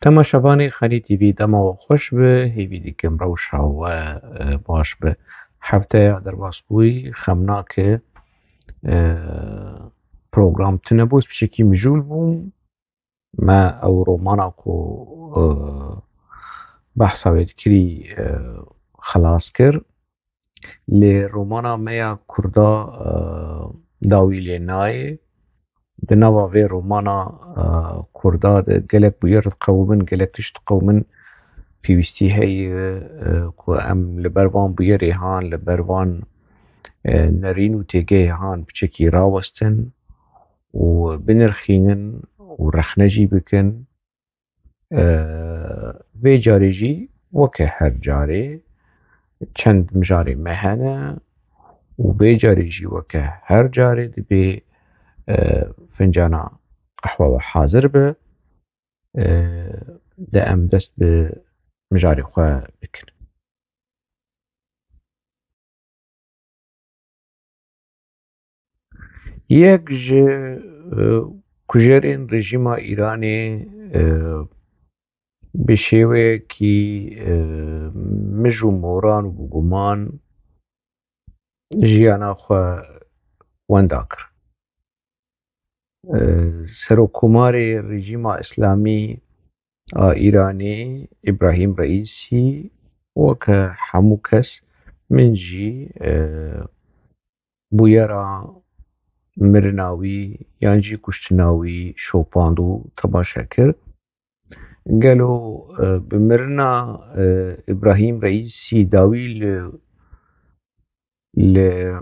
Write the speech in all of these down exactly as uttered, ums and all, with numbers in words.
Temaşevanê Xelî T V, dema we xweş be, hêvî dikim rewşa we, e, baş be. Hefteya derbas bûyî, xem nake, e, program tune bû, ez piçekî mijûl bûm. Me ew romana ku, e, behsa wê dikirî, e, xelas kir. Lê romana me ya Kurda, e, dawî lê nayê. Di nava vê romana, e, Kurda de gelek bûyer diqewimin, gelek tişt diqewimin, pêwîstî heye, e, ku em li ber van bûyerê han, li ber van, e, nerîn û têgehê han piçekî rawestin û binirxînin û rexne jî bikin. E, vê carê jî weke her carê çend mijarê me hene û vê carê jî weke her carê dibê, e, fincana qehwe we hazir be, e, de em dest bi mijarê xwe bikin. Yek ji, e, kujerên rejîma Îranê, e, bi şêweyekî, e, mij û moran û bi guman jiyana xwe wenda kir. E, Serokkomarê Rejîma Îslamî a Îranê, Îbrahîm Reîsî, weke hemû kes, min jî, e, bûyera mirina wî yan jî kuştina wî şopand û temaşe kir. Gelo, e, bi mirina, e, Îbrahîm Reîsî dawî li, li,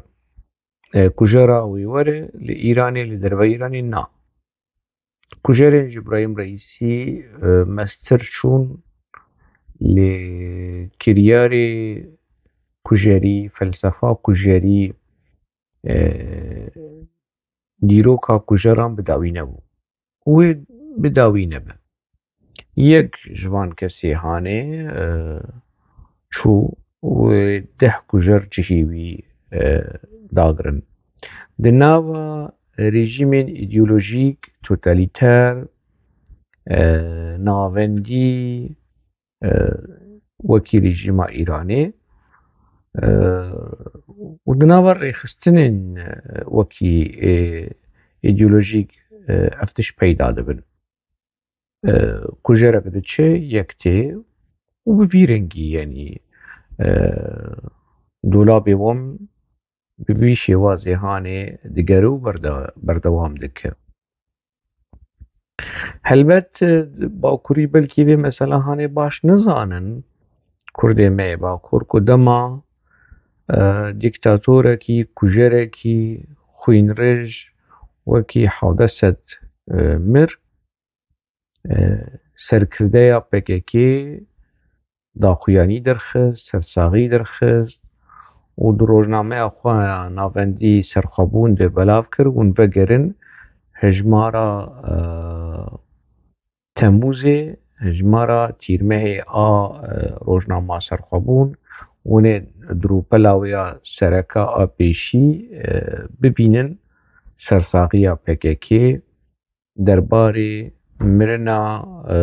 e, kujera wî were, li Îranê, li derve Îranê na. Kujerên ji Îbrahîm Reîsî, e, mestir çûn, lê kiryarê kujerî, felsefa kujerî, e, dîroka kujeran bi dawî nebû. Wê bi dawî nebe. Yek ji van kesê hanê, e, çû û deh kujer cihê wî, e, dagirin. Di nava rejîmên îdeolojîk, totalîter, e, navendî, e, wekî rejîma Îranê, e, û di nava rêxistinên, e, wekî, e, îdeolojîk, e, ev tişt peyda dibin. E, kujerek diçe yek tê û bi vî rengî, yanî, e, dolabê wan bi vî şêwazê hanê digere û berde-, berdewam dike. Helbet, e, Bakurî belkî vê mesela hanê baş nizanin, Kurdê me yê Bakur, ku dema, e, dîktatorekî, kujerekî xwînrij wekî Hewdesed, e, mir, e, serkirdeya P K K daxuyanî derxist, sersaxî derxist û di rojnameya xwe ya navendî serxwebûn de belav kir, hûn vegerin hejmara, e, Temmûzê, hejmara tîrmehê a, e, rojnama serxwebûn, hûn ê di rûpela wê ya sereke a pêşî, e, bibînin sersaxiya P K K derbarê mirina, e,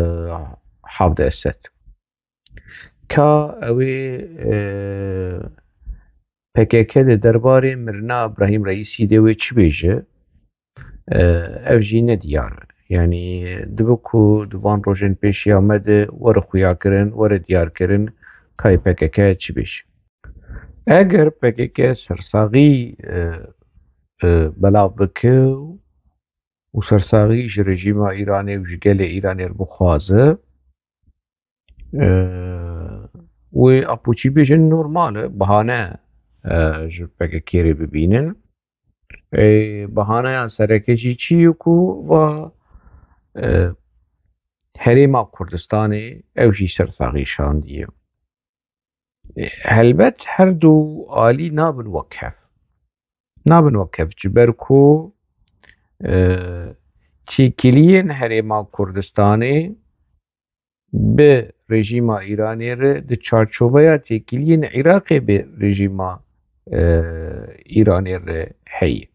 Hevdesed. Ka ew ê, e, P K K di derbarê mirina Îbrahîm Reîsî de wê çi bêje? E, ev jî ne diyar e. Yanî dibe ku di van rojên pêşiya me de were xuyakirin, were diyarkirin, kayê P K K çi bêje. Eger P K K sersaxî, e, e, belav bike û sersaxî ji rejîma Îranê û ji gelê Îranê re bixwaze, e, wê apoçî bêjin normal e, bahane, e, ji P K K re bibînin. E, bahaneya sereke jî çi ye ku va, e, Herêma Kurdistanê ew jî sersaxî şandiye. E, helbet her du alî nabin wek hev. Nabin wek hev, ji ber ku, e, têkiliyên Herêma Kurdistanê bi rejîma Îranê re di çarçoveya têkiliyên Iraqê bi rejîma, e, Îranê re heye.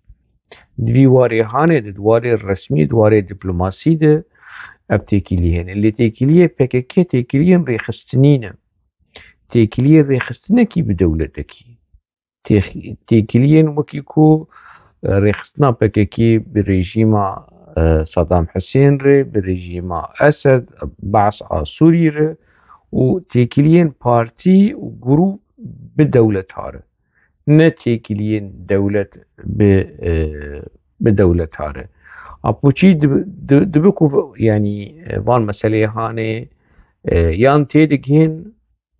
Di vî warê hanê de, di warê resmî, di warê diplomasî de, ev têkilî hene. Lê têkiliyê P K K têkiliyên rêxistinî ne. Têkiliyê rêxistinekî bi dewletekî. Têx-, têkiliyên wekî ku, e, rêxistina P K K bi rejîma, e, Saddam Husên re, bi rejîma Esed, Baas a Sûrî re û têkiliyên partî û grûp bi dewleta re. Ne têkiliyên dewlet bi, e, bi dewleta re. Apoçî dibi-, di-, dibe ku, yanî, e, van meseleyê hanê, e, yan têdigihên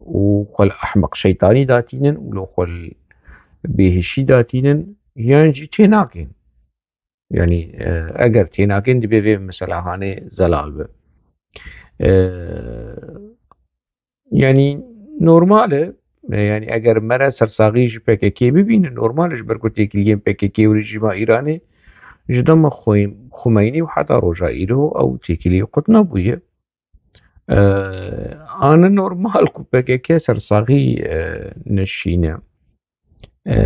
û xwe li ehmeq şeytanî datînin û li xwe li bêhişî datînin, yan jî tênakin. Yanî, e, eger tênakin, divê vê mesela hanê zelal be. E, yanî normal e, e, yanî eger mere sersaxî ji P K K bibînin, normal e, ji ber ku têkiliyên P K K û rejîma Îranê ji dema Xu-, Xumeynî û heta roja îro ew têkilî qut nebûye. E, ane normal ku P K K sersaxî, e, neşîne. E,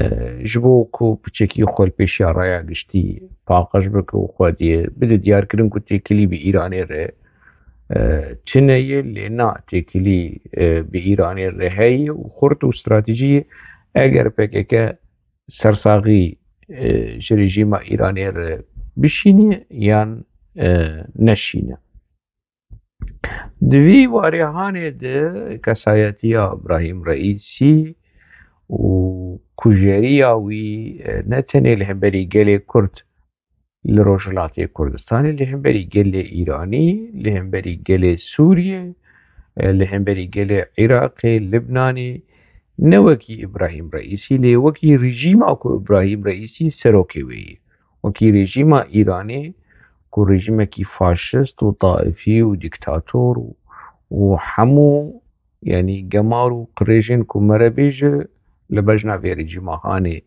ji bo ku piçekî xwe li pêşiya raya giştî paqij bike û xwediyê bide diyarkirin ku têkilî bi Îranê re, e, tune ye, lê na, têkilî, e, bi Îranê re heye û xurt û stratejî ye. Eger P K K sersaxî, e, ji rejîma Îranê re bişîne yan, e, neşîne. Di vî warê hanê de kesayetiya Îbrahîm Reîsî û kujeriya wî, e, ne tenê li hemberî gelê Kurd li Rojhilatê Kurdistanê, li hemberî gelê Îranî, li hemberî gelê Sûriyê, e, li hemberî gelê Iraqê, Libnanê, ne wekî Îbrahîm Reîsî, lê wekî rejîma ku Îbrahîm Reîsî serokê wê ye. Wekî rejîma Îranê ku rejîmekî faşist û taifî û dîktator û, û hemû, yanî gemar û qirêjên ku mere bêje li bejna vê rejîma hanê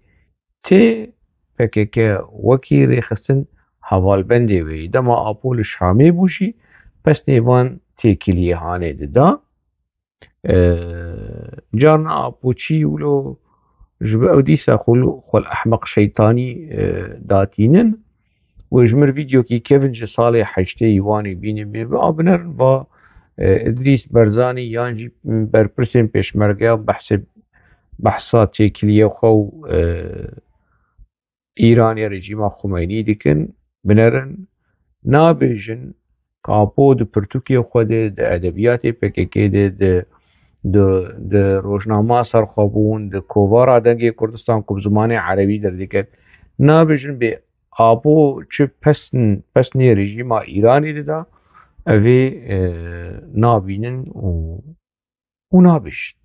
tê, P K K wekî rêxistin hevalbendê wê ye. Dema Apo li Şamê bû jî pesnê van têkiliyê hanê dida. E, carna Apoçî wilo ji bo ew dîsa xwe li, xwe li ehmeq şeytanî, e, datînin. Wê ji mir vîdeokî kevin ji salê heştê yî wanê bînin bê, a binerin va, e, Idrîs Berzanî yan jî berpirsên pêşmergeya behsê, behsa têkiliyê xwe û, e, Îranê rejîma Xumeynî dikin, binerin, nabêjin ka Apo di pirtûkê xwe de, di edebiyatê P K K de, di, di, di rojnama Serxwebûn, di kovara Dengê Kurdistan ku bi zimanê erebî derdikevin, nabêjin bê Apo çi pesn-, pesnê rejîma Îranê dida, ev ê, e, nabînin û, û nabêjin.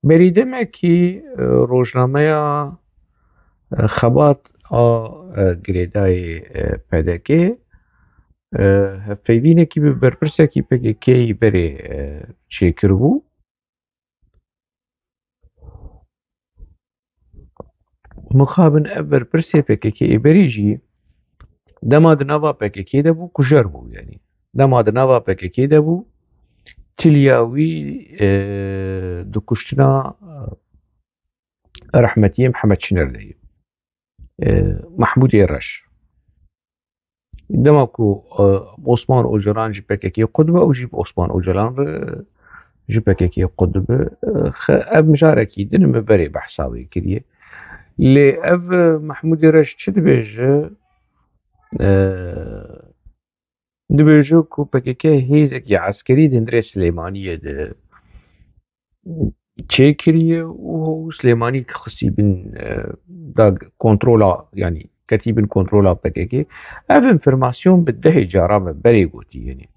Berî demekî, e, rojnameya, e, Xebat a, e, girêdayê, e, P D K, e, hevpeyvînekî bi berpirsekî P K K berê, e, çêkiribû. Mixabin ev berpirsê P K K ê berê jî dema di nava P K K de bû, kujer bû, yanî. Dema di nava P K K de bû, tiliya wî e, di kuştina e, rehmetiyê Mihemed Çiner de ye. E, Mehmûdê Reş. Dema ku e, Osman Ocalan ji P K K qut be û jî bi Osman Ocalan re ji P K K qut dibe, e, xe-, ev mijarekî din min berê behsa wê kiriye. Lê ev e, Mehmûdê Reş çi dibêje? E, dibêje ku P K K hêzekî eskerî di hundirê Silêmaniyê de çêkiriye û Silêmanî xistî bin e, da kontrola, yanî ketî bin kontrola P K K. Ev înformasyon bi dehê cara me berê gotî, yanî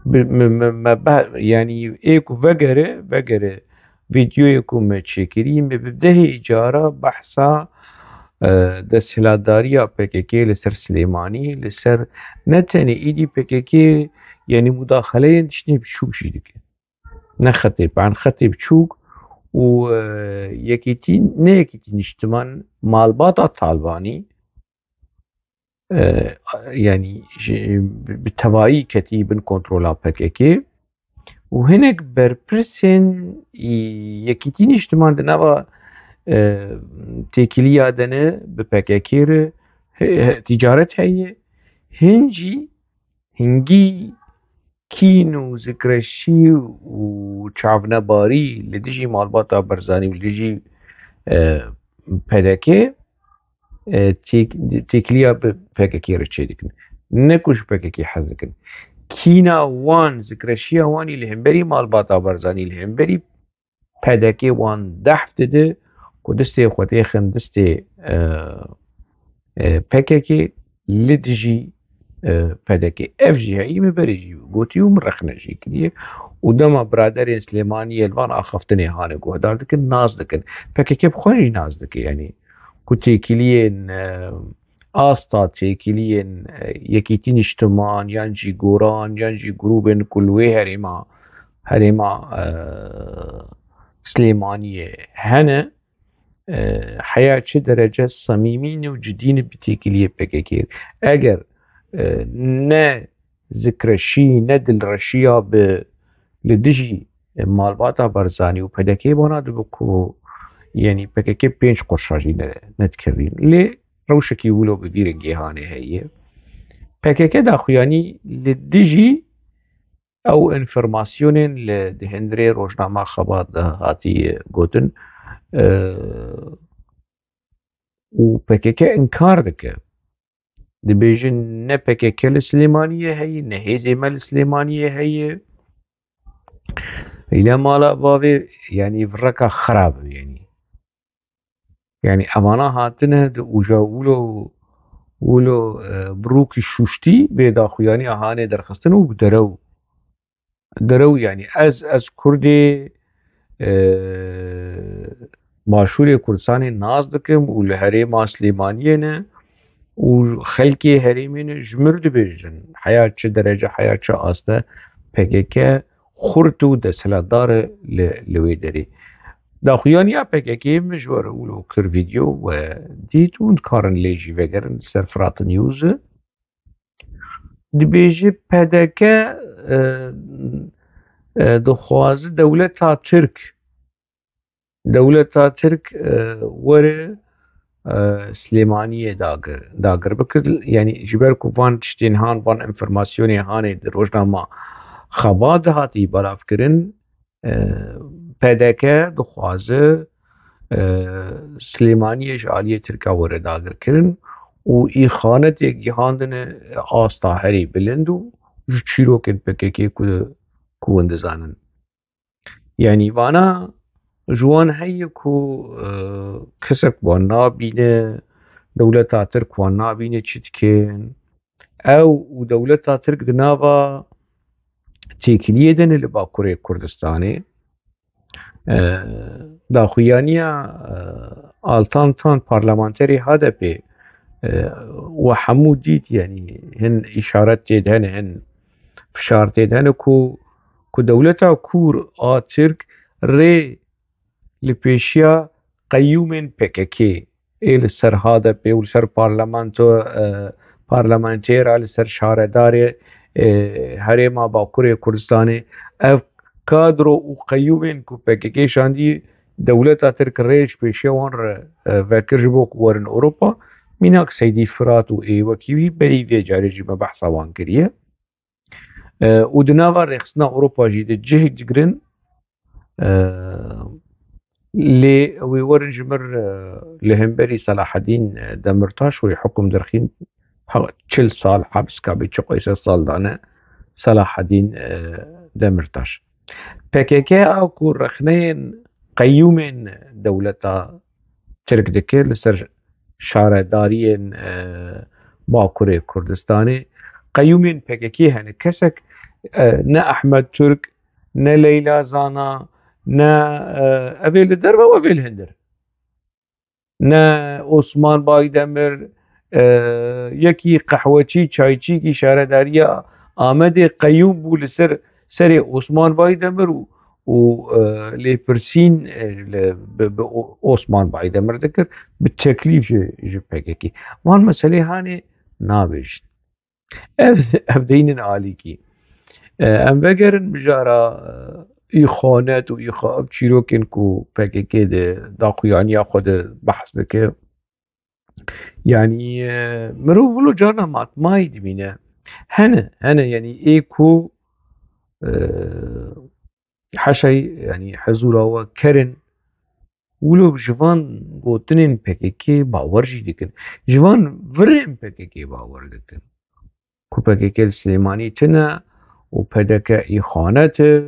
bi- me, me, me be- yanî ê ku vegere, vegere vîdyoyê ku me çêkirî, me bi dehê cara behsa e, desthilatdariya P K K li ser Silêmanî, li ser ne tenê êdî P K K, yanî mudaxeleyên tiştê biçûk jî dike. Ne xetê, ben xetê biçûk û e, yekîtî, ne yekîtî niştiman, malbata Talbanî, e, yanî ji- bi bi tevayî ketî bin kontrola P K K û hinek berpirsên î- yekîtî niştiman di nava e, têkiliya de ne bi P K K re he- he- ticaret heye, hin jî hingî kîn û zikreşî û çavnebarî li dijî malbata Barzanî û li dijî e, P D K e, têk- têkiliya bi P K K re çêdikin. Ne ku ji P K K hez dikin. Kîna wan, zikreşiya wan î li hemberî malbata Barzanî, li hemberî P D K wan dehf dide ku destê xwe têxin destê e, e, P K K li dijî e, P D K. Ev jî heyî min berê jî gotî û min rexne jî kiriye. Û dema biraderên Silêmaniyê li van axaftinê hane guhdar dikin, nas dikin. P K K bi xwe jî nas dike, yanî ku têkiliyên e, asta têkiliyên e, yekîtî niştiman yan jî goran yan jî grûbên ku li wê herêma, herêma e, Silêmaniyê hene, e, heya çi derece samîmî ne û cidî ne bi têkiliyê P K K. Eger e, ne zikreşî, ne dilreşiya bi li dijî e, malbata Barzanî û P D K bana dibe ku, yanî P K K pênc qurşa jî ne- nedikevîn. Lê rewşekî wilo bi vî rengê hanê heye. P K K daxuyanî li dijî ew înformasyonên li di hundirê rojnama Xebat de hatî gotin, e, û P K K inkar dike. Dibêjin ne P K K li Silêmaniyê heye, ne hêzê me li Silêmaniyê heye. Île mala bavê, yanî vireka xirab, yanî. Yanî evana hatine di uca wilo, wilo e, birokî şuştî bê daxuyaniya hanê derxistin û bi derew, derew, yanî ez, ez Kurdê e, Başûrê Kurdistanê nas dikim û li herêma Silêmaniyê ne û xelkê herêmê ne ji mir dibêjin. Heya çi derece, heya çi aste P K K xurt û desthilatdar e li, li wê derê. Daxuyaniya P K K min ji we re wilo kir vîdeo we dît û dikarin lê jî vegerin li ser Firat News. Dibêje P D K e, e, dixwaze dewleta Tirk, dewleta Tirk e, were e, Silêmaniyê dagir, dagir bikir. Yanî ji ber ku van tiştên han, van înformasyonê hanê di rojnama Xebat de hatî belavkirin, e, P D K dixwaze e, Silêmaniyê ji aliyê Tirka were dagirkirin û îxanetê gihandine asta herî bilind û ji çîrokên P K K ku, ku hûn dizanin. Yanî vana ji wan heye ku e, kesek wan nabîne, dewleta Tirk wan nabîne çi dikin. Ew û dewleta Tirk di nava têkiliyê de ne li Bakurê Kurdistanê. E, daxuyaniya e, Altan Tan, parlamenterê H D P, e, we hemû dît, yanî hin îşaret tê de hene, hin fişar tê de hene ku, ku dewleta Kûr a Tirk rê li pêşiya qeyûmên P K K ê li ser H D P û li ser parlamento, e, parlamentêra, li ser şaredarê e, herêma Bakurê Kurdistanê, ev kadro û qeyûmên ku P K K şandî dewleta Tirk rê ji pêşiya wan re, e, vekir ji bo ku werin Ewropa, mînak Seydî Firat û ê wekî wî berî vê carê jî me behsa wan kiriye. E, û di nava rêxistina Ewropa jî de cih digirin. E, lê ew ê werin ji mir, e, li hemberî Selahedîn, e, Demirtaş wê hukum derxîn, ha, çil sal hebs, ka bê çi qeyse sal dane Selahedîn, e, Demirtaş. P K K a ku rexneyên qeyûmên dewleta Tirk dike li ser şaredariyên, e, Bakurê Kurdistanê, qeyûmên P K K hene. Kesek, e, ne Ehmed Turk, ne Leyla Zana, ne, e, ev ê li derve û ev ê li hindir. Ne Osman Baydemir, e, yekî qehweçî, çayçîkî şaredariya Amedê qeyûm bû li ser serê Osman Baydemir û, û, e, lêpirsîn, e, li, bi, bi O-, Osman Baydemir dikir, bi teklîf ji, ji P K K. Wan meselê hanê nabêjin. Ev, ev deynin alîkî. E, em vegerin mijara, e, îxanet û îxa-, ev çîrokên ku P K K de daxuyaniya xwe de behs dike. Yanî, e, mirov wilo carna matmayî dibîne. Hene, hene, yanî ê ku, e, heşayî, yanî hezûra we kerin, wilo ji van gotinên P K K bawer jî dikin. Ji van virên P K K bawer dikin. Ku P K K li Silêmanî tine û P D K îxanet e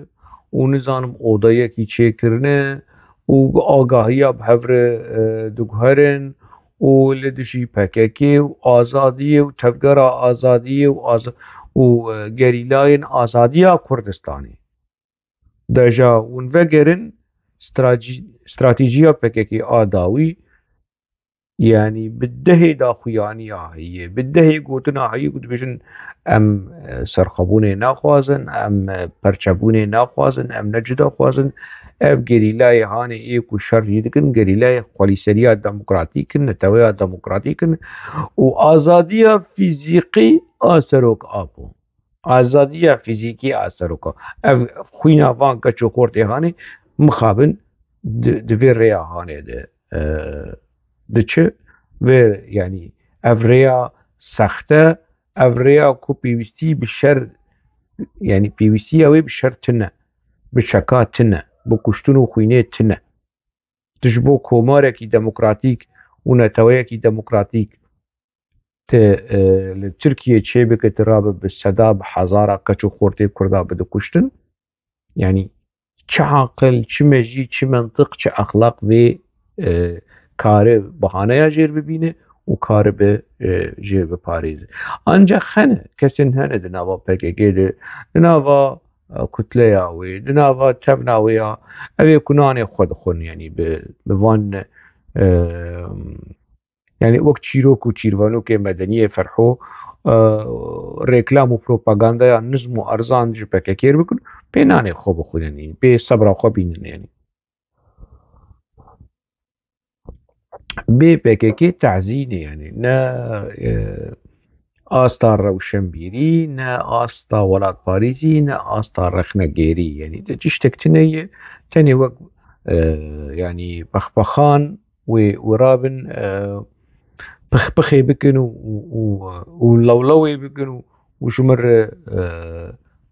û nizanim odayekî çêkirine û agahiya bi hev re, e, diguherin û li dijî P K K û azadiyê û tevgera azadiyê û aza-, û, e, gerîlayên azadiya Kurdistanê. Deja hûn vegerin straci-, stratejiya P K K a dawî, yanî bi dehê daxuyaniya heye, bi dehê gotina heye ku dibêjin, em, e, serxwebûnê naxwazin, em, e, perçebûnê naxwazin, em ne cuda xwazin. Ev gerîlayê hanê ê ku şer jî dikin, gerîlayê xwelîseriya demokratîk in, neteweya demokratîk in û azadiya fîzîkî a Serok Apo. Azadiya fîzîkî a seroka. Ev xwîna van keç û xortê hanê mixabin di, di vê rêya hanê de, e, diçi. Vê, yanî ev rêya sexte, ev rêya ku pêwîstî bi şer, yanî pêwîstiya wê bi şer tune, bi çeka tune, bi kuştin û xwînê tune. Tu ji bo komarekî demokratîk û neteweyekî demokratîk tu, e, li Tirkiyê çêbike, tu rabe bi seda, bi hezara keç û xortê Kurda bide kuştin. Yanî çi aqil, çi mejî, çi mentiq, çi exlaq vê, e, kare bahaneya jêr bibîne û kare bi, e, jêr biparêze. Ancaq hene, kesên hene di nava P K K de, di nava, e, kutleya wê, di nava tevna wê ya, ev ê ku nanê xwe dixwin, yanî bi, bi van, e, Yanî wek çîrok û çîrvanokê medeniyê Ferho, e, reklam û propagandaya nizm û erzan ji P K K re bikin, pê nanê xwe bixwînin, yanî pê sebra xwe bînin, yanî. Bê P K K tazî ne, yanî ne, e, asta rewşenbîrî, ne asta welatparêzî, ne asta rexnegêrî. Yanî de tiştek tune ye, tenê wek, e, yanî pexpexan wê, wê rabin, e, pixpixê bikin û, û, û, û lewlewê bikin û, û ji min re, e,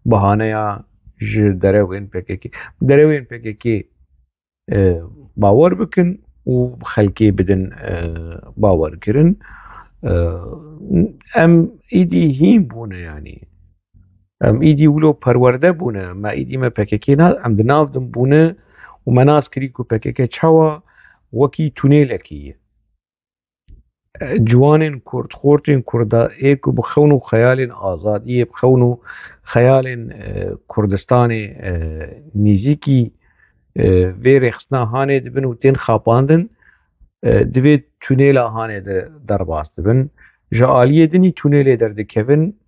bahaneya ji derewên P K K, derewên P K K e, bawer bikin û xelkê bidin, e, bawerkirin. E, em îdî hîn bûne, yanî. Em îdî wilo perwerde bûne. Me îdî me P K K na, em di nav din bûne û me nas kirî ku P K K çawa wekî tunêlekî ye. E, ciwanên Kurd, xortên Kurda ê ku bi xewn û xeyalên azadiyê, bi xewn û xeyalên, e, Kurdistanê, e, nêzîkî, e, vê rêxistina hanê dibin û tên xapandin, e, di vê tunêla hanê de derbas dibin. Ji aliyê dinî tunêlê derdikevin,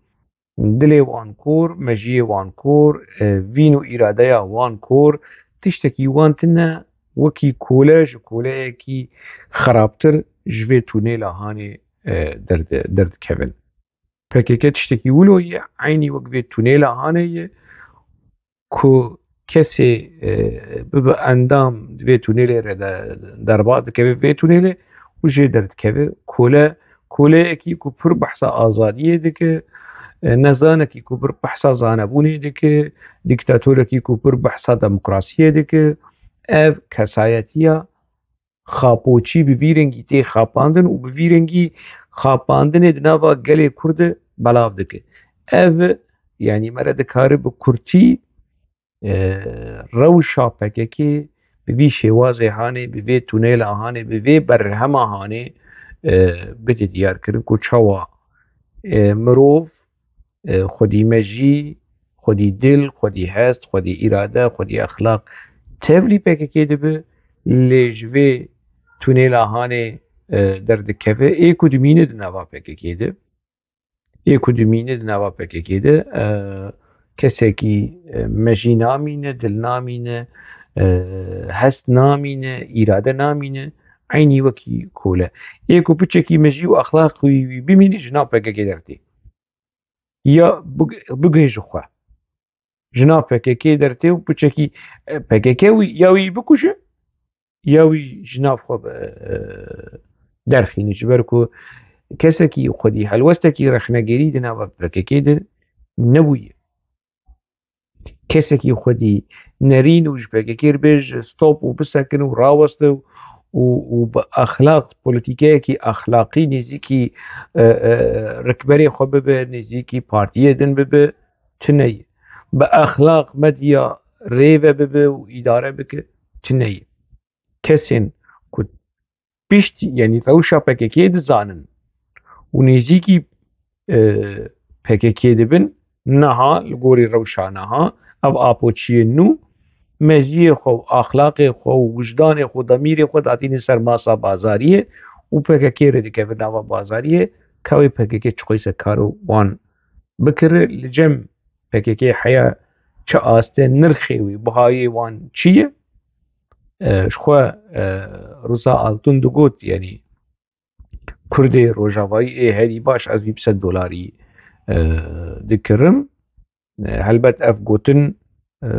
dilê wan kor, mejiyê wan kor, e, vîn û îradeya wan kor, tiştekî wan tune, wekî kole ji koleyekî xerabtir ji vê tunêla hanê, e, derde-, derdikevin. P K K tiştekî wilo ye, eynî wek vê tunêla hanê ye ku kesê, e, bibe endam di vê tunêlê re de, derba dikeve vê tunêlê û jê derdikeve kole, koleyekî ku pir behsa azadiyê dike, e, nezanekî ku pir behsa zanebûnê dike, dîktatorekî ku pir behsa demokrasiyê dike. Ev kesayetiya xapoçî bi vî rengî tê xapandin û bi vî rengî xapandinê di nava gelê Kurd de belav dike. Ev, yanî me re dikare bi kurtî, e, rewşa P K K bi vî şêwazê hanê, bi vê tunêla hanê, bi vê berhema hanê, e, bide diyar kirin ku çawa, e, mirov, e, xwedî mejî, xwedî dil, xwedî hest, xwedî îrade, xwedî exlaq tevlî P K K dibe, lê ji vê tunêla hanê, e, derdikeve, ê ku dimîne di nava P K K de. Ê ku dimîne di nava P K K de, e, kesekî, e, mejî namîne, dil namîne, e, hest namîne, îrade namîne, eynî wekî kole. Ê ku piçekî mejî û exlaqî wî bimîne, ji nav P K K dertê. Ya big-, bigihê ji xwe. Ji nav P K K dertê û piçekî, e, P K K wî, ya wî bikuje, ya wî ji nav xwe, e, derxîne. Ji ber ku kesekî xwedî helwestekî rexnegirî di nava P K K de nebûye. Kesekî xwedî nerîn û ji P K K re bêje stop û bisekin û raweste û, û, û bi exlaq, polîtîkeyekî exlaqî nêzîkî, e, e, rikberê xwe bibe, nêzîkî partiyê din bibe, tune ye. Bi exlaq medya rê ve bibe û îdare bike, tune ye. Kesên ku pişt, yanî rewşa P K K dizanin û nêzîkî, e, P K K dibin, niha li gorî rewşa niha ev apoçiyên nû mejiyê xwe û axlaqê xwe û wijdanê xwe û demîrê xwe datîne ser masa bazariyê û P K K re dikeve nava bazariyê, ka wê P K K çiqoyse karo wan bikire, li cem P K K heya çi aste, nirxê wî, bihayê wan çi ye? E, ji xwe, e, Riza Altun digot, yanî Kurdê Rojavayî ê herî baş ez wî bi sed dolarî, e, dikirim. E, helbet ev gotin, e,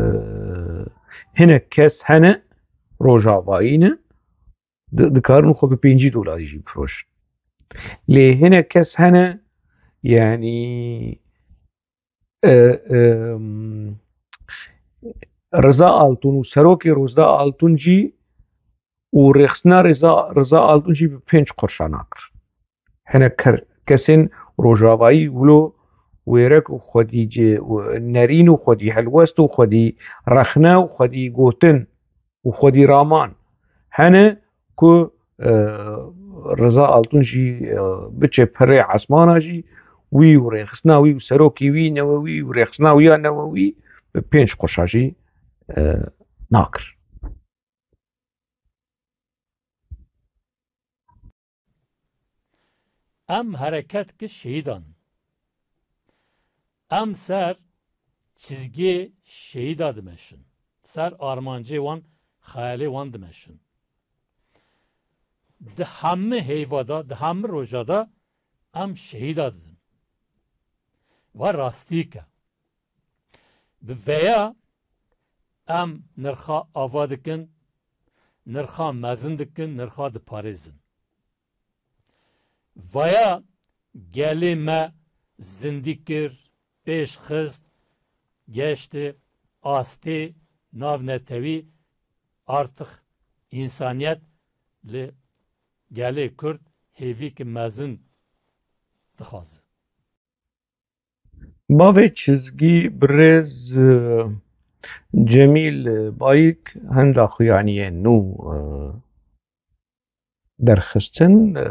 hinek kes hene Rojavayî ne, di-, dikarin xwe bi pêncî dolarî jî bifroşin. Lê hinek kes hene, yanî, e, e, Riza Altun û serokê Riza Altun jî û rêxistina Riza, Riza Altun jî bi pênc qurşa nakir. Hinek ker-, kesên Rojavayî wilo wêrek û xwedî cê-, û nerîn û xwedî helwest û xwedî rexne û xwedî gotin û xwedî raman hene ku, e, Riza Altun jî, e, biçe pirê esmana jî, wî û rêxistina wî û serokê wî newewî û rêxistina wî ya newewî bi pênc qurşa jî, e, nakir. Em hereket ki şehîdan in. Em ser çizgê şehîda dimeşin. Ser armancê wan, xeyalê wan dimeşin. Di hemî heyva de, di hemî roja de em şehîda didin. Va rastîk e. Bi veya em nirxa ava dikin, nirxa mezin dikin, nirxa diparêzin. Vaya gelê me zindî kir, pêş xist, geşti astê navnetewî, artık însaniyet li gelê Kurd hêvî ki mezin dixwaze. Bavê çizgî birêz, e, Cemîl Bayik henda xuyaniyên nû, e, derxistin, e,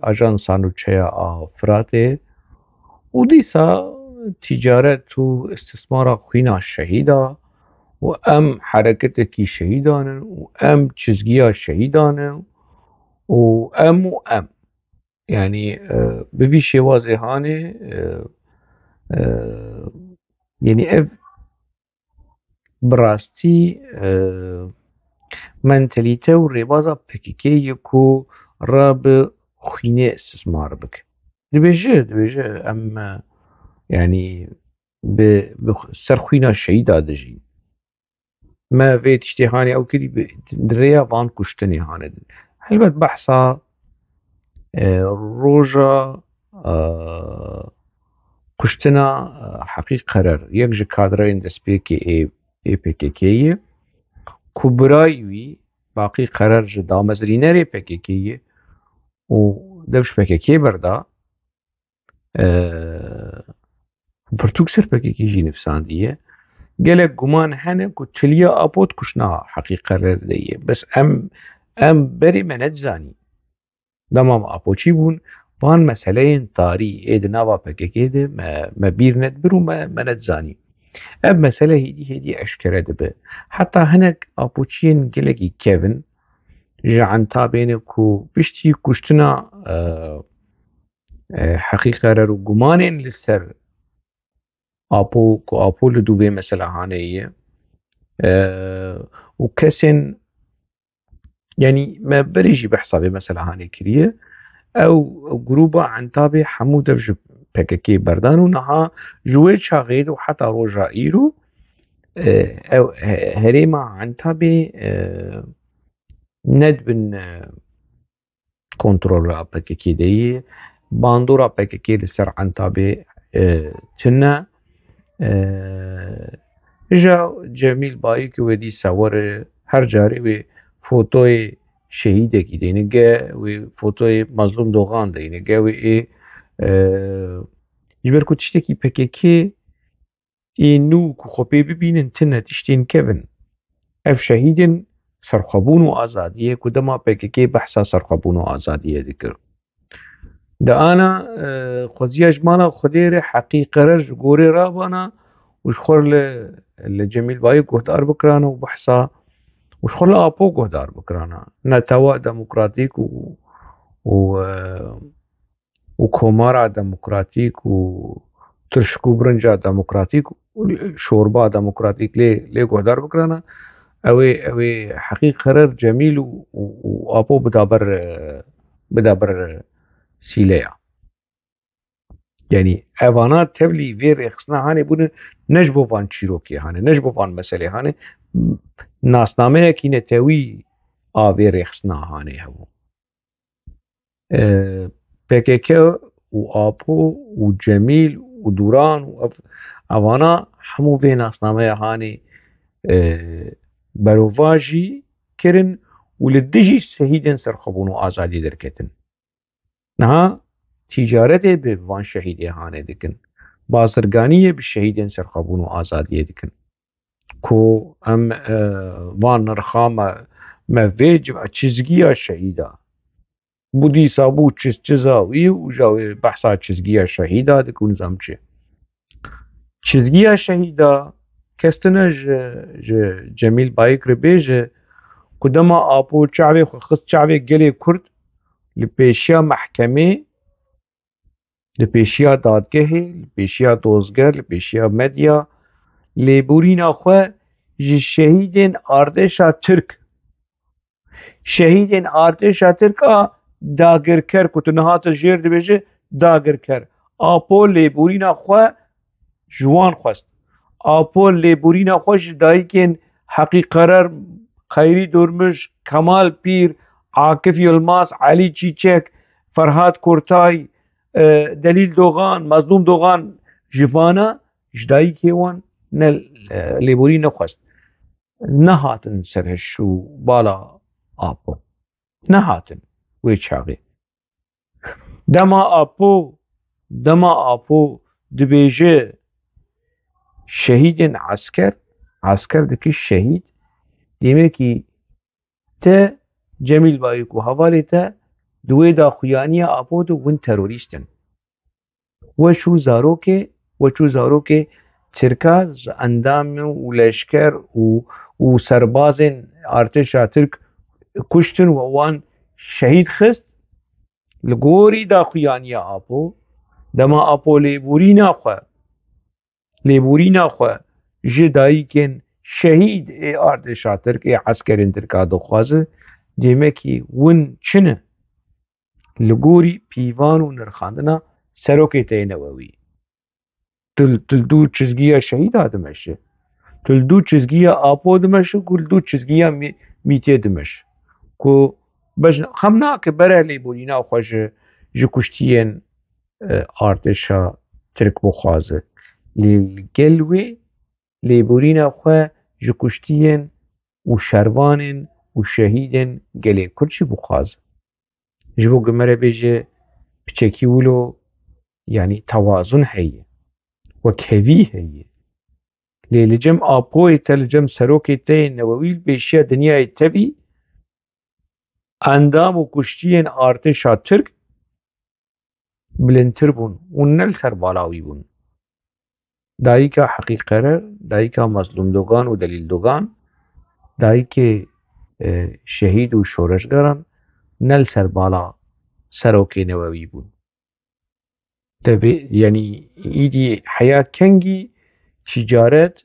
Ajansa Nûçeya a Firatê û dîsa tîcaret û istismara xwîna şehîda û em hereketekî şehîdan in û em çizgiya şehîdan in û em û em. Yanî, e, bi vî şêwazê hanê, e, e, yanî ev bi rastî, e, mentalîte û rêbaza P K K ye ku re bi xwînê istismar bike. Dibêje, dibêje em, e, yanî bi, bi xw-, ser xwîna şehîda dijîn. me vê tiştê hanê ew kirî bi, di rêya van kuştinê hanê din. Helbet behsa, e, roja, e, kuştina, e, Heqî Qerer, yek ji kadrayên destpêkê ê, ê P K K ye, ku birayî wî Baqî Qerer ji damezrînerê P K K ye û dev ji P K K berda, e, pirtûk ser P K K jî nivîsandiye. Gelek guman hene ku tiliya Apo di kuştina Heqî Qerer de ye. Bes em, em berê me nedizanî. Dema me Apo çî bûn, van meseleyên tarî ê di nava P K K de me, me bîr nedibir û me, me nedizanî. Ev mesele hêdî hêdî eşkere dibe. Heta hinek Apoçiyên gelekî kevin ji Entabê ne ku piştî kuştina, e, e, Heqî Qerer û gumanên li ser Apo, ku Apo li dû vê mesela hanê ye, e, û kesên, yanî me berê jî behsa vê mesela hanê kiriye, ew grûba Entabê hemû dev ji P K K berdan û niha ji wê çaxê de û heta roja îro, e, ew he-, herêma Entabê, e, nedibin, e, kontrola P K K de yî. Bandora P K K li ser Entabê, e, tune. E, îja Cemîl Bayik wê dîsa were, her carê wê fotoyê şehîdekî deyne ge, wê fotoyê Mazlûm Dogan deyne ge, wê ê, e, ji ber ku tiştekî P K K ê nû ku xwe pê bibînin tune, tiştên kevin. Ev şehîdên serxwebûn û azadiyê ku dema P K K behsa serxwebûn û azadiyê dikir. Di ana, e, xweziya ji mala Xwedê re Heqî Qerer ji gorê rabana û ji xwe li, li Cemîl Bayik guhdar bikirana û behsa û ji xwe li Apo guhdar bikirana. Netewa demokratîk û, û, e, û Komara Demokratîk û Tirşik û Birinca Demokratîk û Şorba Demokratîk lê, lê guhdar bikirana. Ew ê, ew ê Heqî Qerer, Cemîl û, û, û Apo bidaber, e, bidaber sîleya. Yanî evana tevlî vê rêxistina hanê bûne, ne ji bo van çîrokê hanê, ne ji bo van meselê hanê, nasnameyekî netewî a vê rêxistina hanê hebû. E, P K K û Apo û Cemîl û Duran û ev, evana hemû vê nasnameya hanê, e, berovajî kirin û li dijî şehîdên serxwebûn û azadiyê derketin. Niha tîcaretê bi van şehîdê hanê dikin. Bazirganiyê bi şehîdên serxwebûn û azadiyê dikin. Ku em, e, van nirxa me, me vê civa çizgiya şehîda. Bû dîsa bû çiz çiza wî û ja wê behsa çizgiya şehîda dikin û nizam çi. Çizgiya şehîda kes tune ji, ji Cemîl Bayik re bêje ku dema Apo çavê xwe xist çavê gelê Kurd li pêşiya mehkemê, li pêşiya dadgehê, li pêşiya dozger, li pêşiya medya, lêborîna xwe ji şehîdên artêşa Tirk, şehîdên artêşa Tirk a dagirker, ku tu niha tu jêr dibêje dagirker. Apo lêborîna xwe ji wan xwest. Apo lêborîna xwe ji dayikên Heqî Qerer, Xeyrî Durmuş, Kemal Pîr, Akif Yilmaz, Elî Çîçek, Ferhat Kurtay, e, Delîl Dogan, Mazlûm Dogan, ji vana, ji dayikê wan ne, e, lêborî nexwest. Nehatin ser hiş û bala Apo. Nehatin wê çaxê. Dema Apo, dema Apo dibêje şehîdên esker, esker dike şehîd, demekî te Cemîl Bayik û hevalê te di wê daxuyaniya Apo de hûn terorîst in. We çû zarokê, we çû zarokê Tirka ji endamê û leşker û, û serbazên artêşa Tirk kuştin we wan şehîd xist. Li gorî daxuyaniya Apo, dema Apo lêborîna xwe, lêborîna xwe ji dayikên şehîd ê artêşa Tirk, ê eskerên Tirka dixwaze, demekî win çi ne? Li gorî pîvan û nirxandina serokê te yê newewî. Tu, tu dû çizgiya şehîda dimeşe. Tu li dû çizgiya Apo dimeşe ku li dû çizgiya Mî-, Mîtê dimeşe. Ku bejn-, xem nake bere lêborîna xwe ji, ji kuştiyên, e, artêşa Tirk bixwaze. Lê li gel wê lêborîna xwe ji kuştiyên û şervanên û şehîdên gelê Kurd jî bixwaze. Ji bo ku me re bêje piçekî wilo, yanî tewazun heye, wekhevî heye. Lê li cem Apoyê te, li cem serokê te yê newewî li pêşiya dinyayê te bî, endam û kuştiyên artêşa Tirk bilindtir bûn û ne li ser bala wî bûn. Dayika Heqî Qerer, dayika Mazlûm Dogan û Delîl Dogan, dayikê, e, şehîd û şoreşgeran ne li ser bala serokê newewî bûn. Te bê, yanî îdî heya kengî tîcaret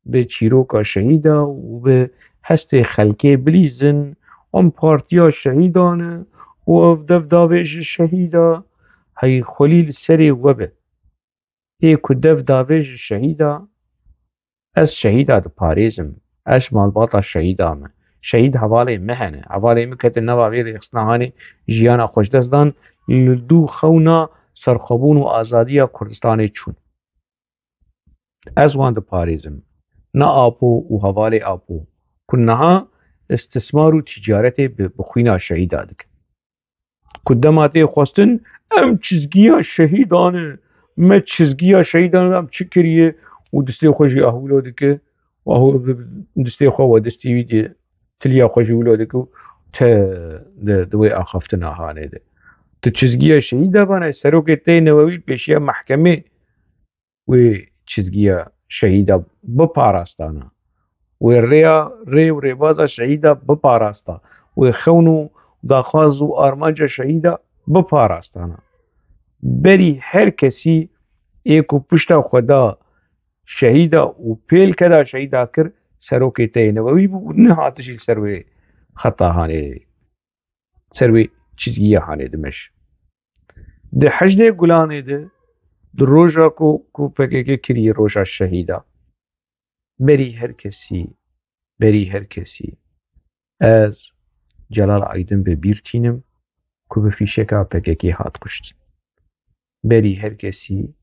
bi çîroka şehîda û bi hestê xelkê bilîzin, em partiya şehîdan e û ev dev davêje şehîda, hey xwelî li serê we be. Ê ku dev davêje şehîda, ez şehîda diparêzim. Ez malbata şehîda me. Şehîd hevalê me hene. Hevalê min ketin nava vê rêxistina hanê, jiyana xwe ji dest dan, li dû xewna serxwebûn û azadiya Kurdistanê çûn. Ez wan diparêzim. Ne Apo û hevalê Apo ku niha istismar û tîcaretê bi, bi xwîna şehîda dikin. Ku dema tê xwestin, em çizgiya şehîdan e, me çizgiya şehîdan e, em çi kiriye û distê xwe jî ahwilo dike, û ahw-, distê xwe we distî wî diye, tiliya xwe jî wilo dike û te di, di wê axaftina hanê de. Tu çizgiya şehîda bana, serokê te yê newewî li pêşiya mehkemê wê çizgiya şehîda biparastana. Wê rêya, rê û rêbaza şehîda biparasta. Wê xewn û daxwaz û armanca şehîda biparastana. Berî her kesî ê ku pişta xwe da şehîda û pêlke da şehîda kir, serokê te yê newewî bû û nehatiş jî li ser wê xeta hanê, ser wê çizgiya hanê dimeş. Di hejdê Gulanê de, di roja ku, ku P K K kiriye roja şehîda, berî her kesî, berî her kesî, ez Celal Aydin bi bîr tînim ku bi fîşeka P K K hat kuştin. Berî her kesî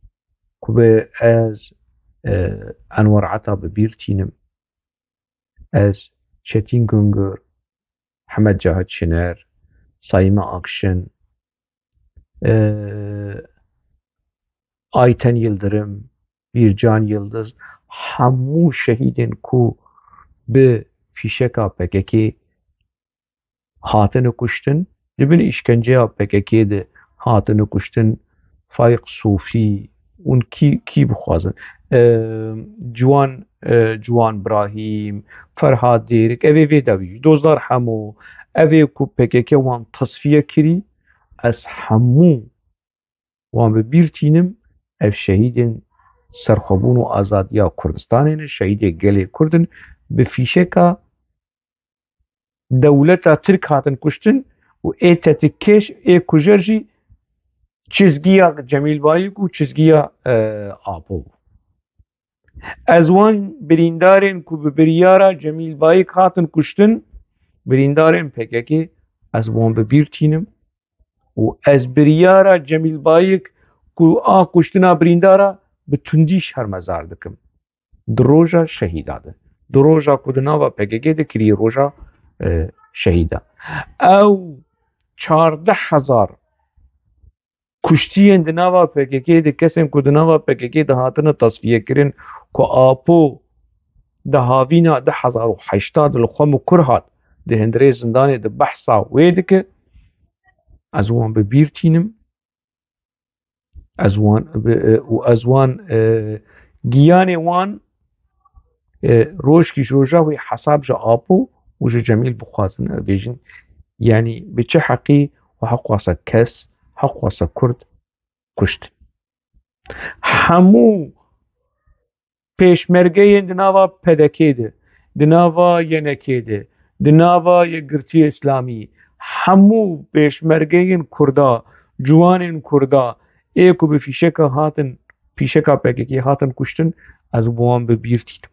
ku bi ez, e, Enwer Ata bi bîr tînim. Ez Çetin Güngör, Hemed Cahit Şener, Saime Akşin, e, Ayten Yildirim, Bircan Yildiz, hemû şehîdên ku bi fîşeka P K K hatine kuştin, di bin îşkenceya P K K de hatine kuştin, Faîq Sofî, hûn kî, kî bixwazin? E, Ciwan, e, Ciwan Birahîm, Ferhad Dêrik, ev ê vê dawî, Dozdar Hemo, ev ê ku P K K wan tasfiye kirî, ez hemû wan bi bîr tînim, ev şehîdên serxwebûn û azadiya Kurdistanê ne, şehîdê gelê Kurd in, bi fîşeka dewleta Tirk hatin kuştin û ê tetikkeş, ê kujer jî çizgiya Cemîl Bayik û çizgiya, e, Apo bû. Ez wan birîndarên ku bi biryara Cemîl Bayik hatin kuştin, birîndarên P K K, ez wan bi bîr tînim û ez biryara Cemîl Bayik ku a kuştina birîndara bi tundî şermezar dikim. Di roja şehîda de. Di roja ku di nava P K K de kiriye roja, e, şehîda. Ew çardeh hezar kuştiyên di nava P K K de, kesên ku di nava P K K de hatine tasfiyekirin, ku Apo di havîna du hezar û heştê de li xwe mikur hat, di hundirê zindanê de behsa wê dike, ez wan bi bîr tînim. Ez wan, bi, e, û ez wan, e, giyanê wan, e, rojkî ji roja wê hesab ji Apo û ji Cemîl bixwazin, e, bêjin, yanî bi çi heqî û heqwasa kes, heqwasa Kurd kuştin. Hemû pêşmergeyên di nava P D K de, di nava Y N K de, di nava Yekgirtiya Îslamî, hemû pêşmergeyên Kurda, ciwanên Kurda, ê ku bi fîşeka hatin, fîşeka P K K hatin kuştin, ez bi wan bi bîr tînim.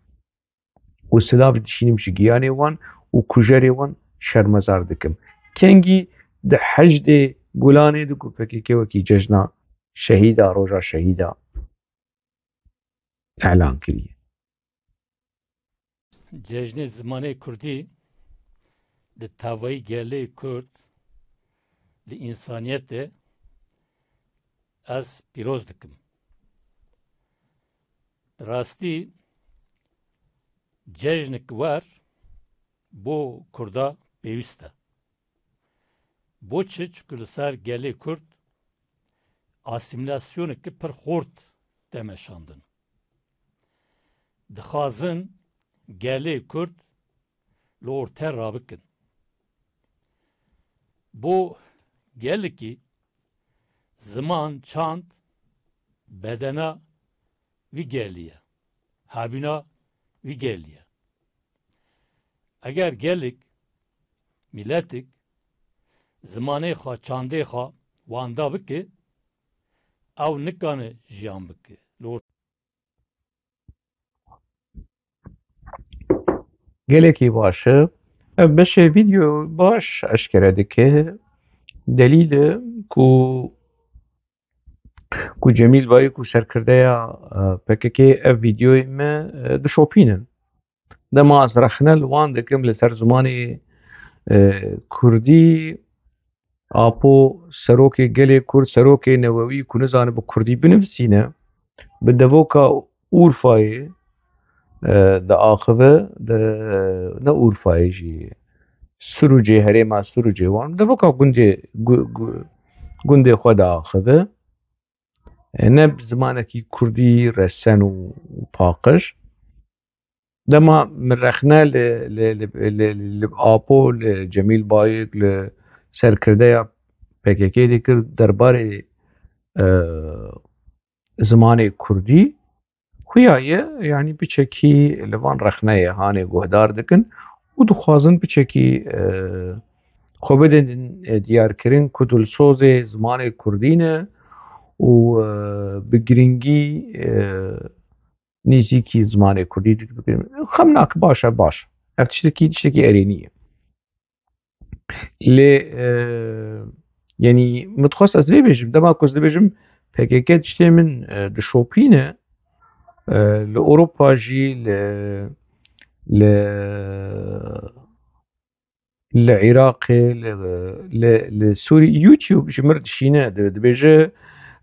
û silav dişînim ji giyanê wan û kujerê wan şermezar dikim. Kengî di hejdê Gulanê de ku P K K wekî cejna şehîda, roja şehîda elan kiriye. Cejnê zimanê kurdî li tavayî gelê kurd, li însaniyetê ez pîroz dikim. Bi rastî cejnik wer bo kurda pêwîst e. Bo çi? Çiku li ser gelê kurd asîmîlasyoneke pir xurt tê meşandin. Dixwazin gelê kurd li orte rabikin. Bo gelekî ziman, çand, bedena wî gelî ye, hebîna wî gelî ye. Eger gelek, mîletik zimanê xwe, çandê xwe wenda bike, ew nikane jiyan bike. Li or- Gelekî baş e. Ev beşê vîdeo baş eşkere dike delîl e ku ku Cemîl Bayik û serkirdeya e, P K K ev vîdeoyê me e, dişopînin. Dema ez rexne li wan dikim li ser zimanê e, kurdî, Apo serokê gelê kurd, serokê newewî ku nizane bi kurdî binivîsîne, bi devoka Urfayê e, diaxive, di, ne Urfayê jî, Surucê, herêma Surucê wan, devoka gundê, gu, gu, gundê xwe diaxive. E, ne bi zimanekî kurdî resen û, û paqij. Dema min rexne li, li, li, li, li Apo, li Cemîl Bayik, li serkirdeya P K K dikir derbarê e, zimanê kurdî, xuya ye, yanî biçekî li van rexneyê hanê guhdar dikin û dixwazin biçekî e, xwe bidin e, diyarkirin ku dilsozê zimanê kurdî ne û e, bi girîngî e, nêzîkî zimanê kurdî dikin. Xem nak, baş e, baş. Ev tiştekî, tiştekî erênî ye. Lê e, yanî min dixwest ez vê bêjim, dema ku ez dibêjim P K K tiştê min e, dişopîne, e, li Ewropa jî, li, li, li Iraqê, li, li, li Sûrî, YouTube ji mir dişîne, di, dibêje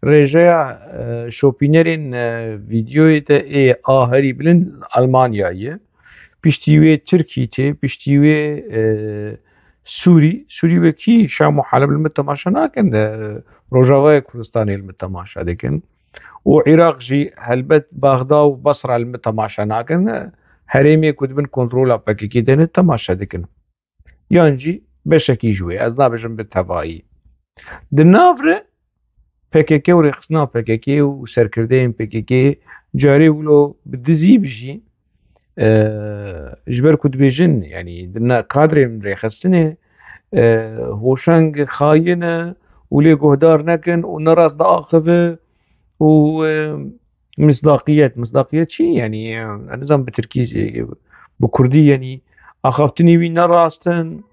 rêjeya e, şopînerên e, vîdeoyê te ê a herî bilind Almanya ye. Piştî wê Tirkî tê, piştî wê e, Sûrî, Sûrî wekî Şam û Heleb li min temaşe nakin, e, Rojavayê Kurdistanê li min temaşe dikin. Û Iraq jî helbet Baxda û Basra li min temaşe nakin, e, herêmê ku di bin kontrola P K K de ne temaşe dikin. Yan jî beşekî ji wê, ez nabêjim bi tevayî. Di nav re P K K û rêxistina P K K û serkirdeyên P K K carê wilo bi dizî bijî, e, ji ber ku dibêjin, yanî di na kadrên rêxistinê, e, hoşeng xayin e û lê guhdar nekin û nerast diaxive û, e, misdaqiyet, misdaqiyet çi? Yanî, e, ez nizam bi tirkî, e, bi kurdî, yanî axaftinê wî ne rast in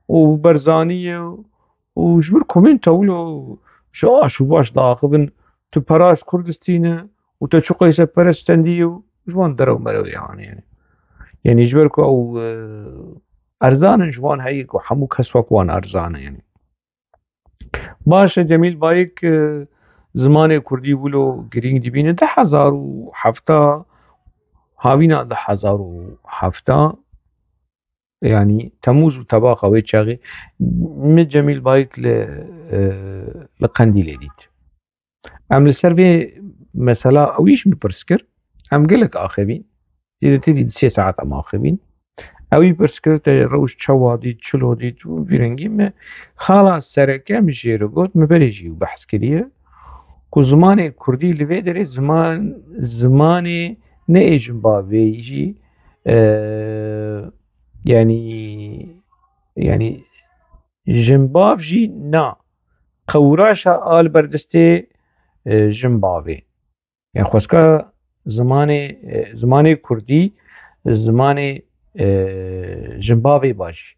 û berzanî ye û ji bir komenta wilo ji aş û baş diaxivin, tu pera ji kur distîne û te çi qeyseperest stendî ye û ji wan derew merew ye, yanî, yanî. Yanî ji ber ku ew, e, erzan in ji wan heye ku hemû kes wek wan erzan e, yanî. Baş e, Cemîl Bayik, e, zimanê kurdî wilo girîng dibîne. Du hezar û hefta, havîna du hezar û hefta, yanî Temûz û tebaxa wê çaxê, min Cemîl Bayik li, e, li Qendîlê dît. Em li ser vê mesela ewî jî min pirs kir. Em gelek axivîn. Zêdetirî di sê saet em axivîn. Ewî pirs kir, te rewş çawa dît, çilo dît û vî rengî. Min xala sereke min jê re got, min berê jî behs kiriye ku zimanê kurdî li vê derê ziman, zimanê ne ê jinbavê jî, e, yanî, yanî jinbav jî na. Qewraşa a li ber destê, e, jinbavê. Yanî xwezka zimanê, e, zimanê kurdî, zimanê, e, jinbavê bajî.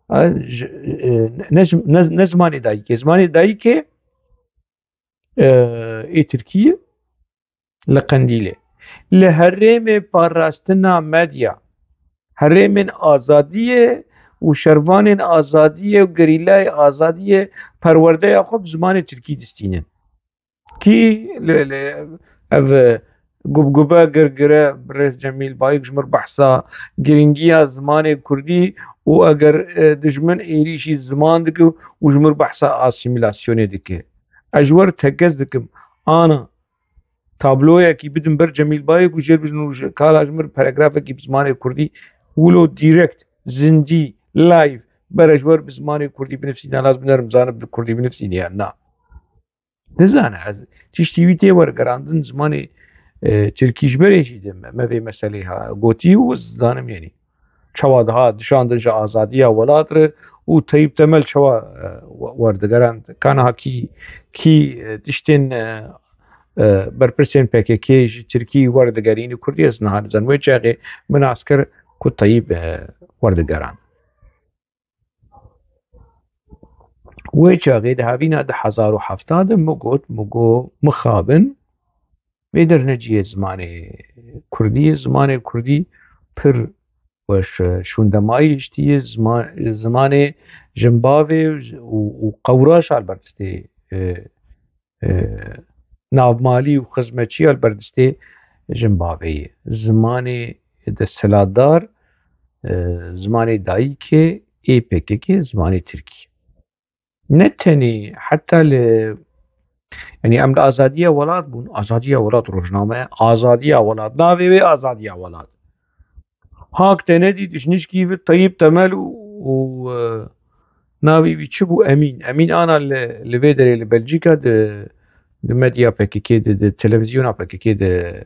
A, ji, e, ne, ne, ne zimanê dayikê. Zimanê dayikê, e, ê Tirkî ye li Qendîlê. Li herêmê parastina medya, herêmên azadiyê û şervanên azadiyê û gerîlayê azadiyê perwerdeya xwe bi zimanê Tirkî distînin. Kî li, li, ev gubgube, girgire, birêz Cemîl Bayik ji mir behsa girîngiya zimanê kurdî û eger, e, dijmin êrîşî ziman dike û ji mir behsa asîmîlasyonê dike. Ez ji we re tekez dikim, ana tabloyekî bidin ber Cemîl Bayik û jêr bidin û ji, kala ji mir paragrafekî bi zimanê kurdî wilo direkt, zindî, live, bere ji we re bi zimanê kurdî binivîsîne, laz binerim zanim bi kurdî binivîsîne yan na. Nizane, ez tiştî wî tê wergerandin zimanê, e, tirkî ji berê jî de me, me vê meselê ha gotî û ez zanim, yanî çawa diha dişandin ji azadiya welat re û Tayyip Temel çawa, e, we-, werdigerand. Ka niha kî, kî, e, tiştên, e, e, berpirsên P K K ji tirkî werdigerîne kurdî, ez niha nizanim. Wê çaxê min nas kir ku Tayyip, e, werdigerand. Wê çaxê di havîna du hezar û hevta de min got, min got, mixabin, vê derneciyê zimanê kurdî ye. Zimanê kurdî pir weş, e, şûndemayî hiştiye, zima-, zimanê jinbavê û, û qewraşa li ber destê, e, e, navmalî û xizmetçiya li ber destê jinbavê ye. Zimanê desthilatdar, e, zimanê dayikê ê P K K, zimanê tirkî. Ne tenê, heta li, yanî em li azadiya welat bûn, azadiya welat rojname, azadiya welat, navê wê azadiya welat. Hak te nedî, dişnişkî bi Tayyip Temel û, û, e, navê wî çi bû? Emîn. Emîn ana li, li vê derê li Belçîka di, di medya P K K de, di televizyona P K K de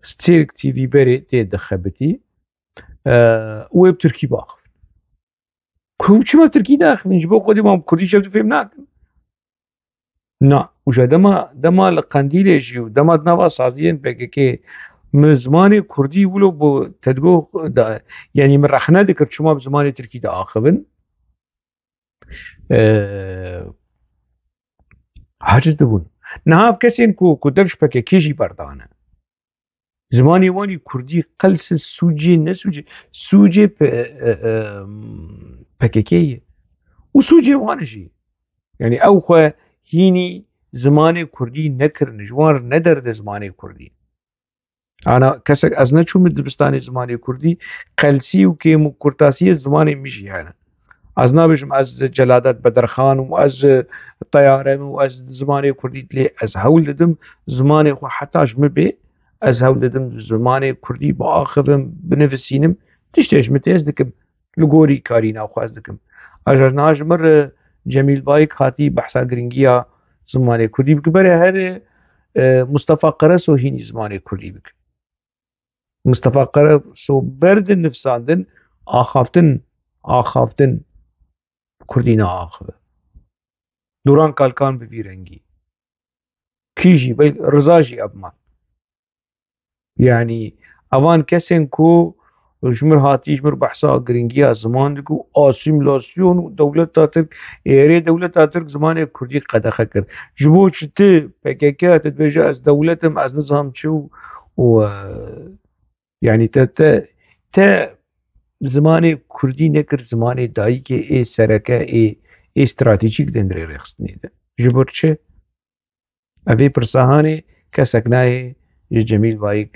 Stêrk T V berê tê dixebitî. E, û wê bi tirkî biaxivin. Ku çima tirkî diaxivin? Ji bo xwedî wan bi kurdî çev fêm nakin. Na, û ji dema, dema li Qendîlê jî û dema di nava saziyên P K K min zimanê kurdî wilo bû tedgo da, yanî min rexne dikir çima bi zimanê tirkî diaxivin. Ee, aciz dibûn. Niha ev kesên ku, ku dev ji P K K jî berdane. Zimanê wan î kurdî qels e, sûcê, ne sûcê, sûcê P-, e, e, P K K ye. Û sûcê wan e jî. Yanî ew xwe hînî zimanê kurdî nekirin, ji wan re nederde zimanê kurdî. Ana kesek ez neçûm dibistanê zimanê kurdî, qelsî û kêm û kurtasiyê zimanê min jî hene. Ez nabêjim ez Celadet Bedirxan im û ez Teyare im û ez zimanê kurdî, lê ez hewl didim zimanê xwe heta ji min bê, ez hewl didim zimanê kurdî biaxivim, binivîsînim. Tiştê ji min tê ez dikim, li gorî karîna xwe ez dikim. Ez niha ji min re Cemîl Bayik hatî behsa girîngiya zimanê kurdî bike. Berê herê, e, Mustafa Karaso hînî zimanê kurdî bike. Mustafa Karaso ber di nivsandin axaftin, axaftin kurdî naaxive. Duran Kalkan bi vî rengî. Kî jî, bel-, Riza jî ev man. Yanî, evan kesên ku ji mir hatî, ji mir behsa girîngiya ziman dike û asîmîlasyon û dewleta Tirk, êrê dewleta Tirk zimanê kurdî qedexe kir. Ji bo çi tu P K K tu dibêje ez dewlet im, ez nizam çi û, û, e, yanî te, te, te zimanê kurdî nekir zimanê dayikê ê sereke, ê, ê stratejîk di hundirê rêxistinê de. Ji bo çi? Ev ê pirsa hanê kesek nayê ji Cemîl Bayik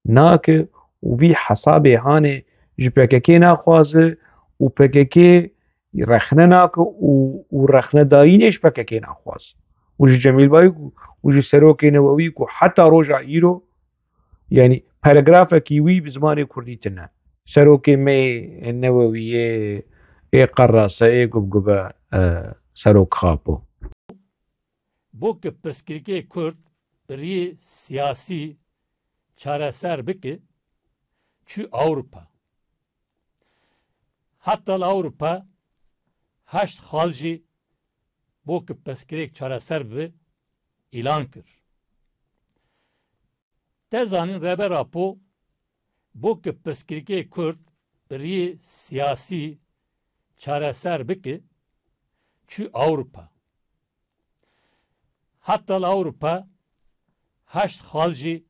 nake û vî hesabê hanê ji P K K naxwaze û P K K rexne nake û, û rexnedayînê ji P K K naxwaze. Û ji Cemîl Bayik û, û ji serokê newewî ku heta roja îro, yanî paragrafekî wî bi zimanê kurdî tune. Serokê me yê newewî yê, ê qerase, ê gubgube, e, serok Xapo. Bo ki pirsgirêkê Kurd bi riyê siyasî çareser bike, çû Ewropa. Heta li Ewropa heşt xal jî bo ki pirsgirêk çareser bibe, îlan kir. Te zanîn Rêber Apo Bo ki pirsgirêkê Kurd bi riyê siyasî çareser bike, çû Ewropa. Heta li Ewropa heşt xal jî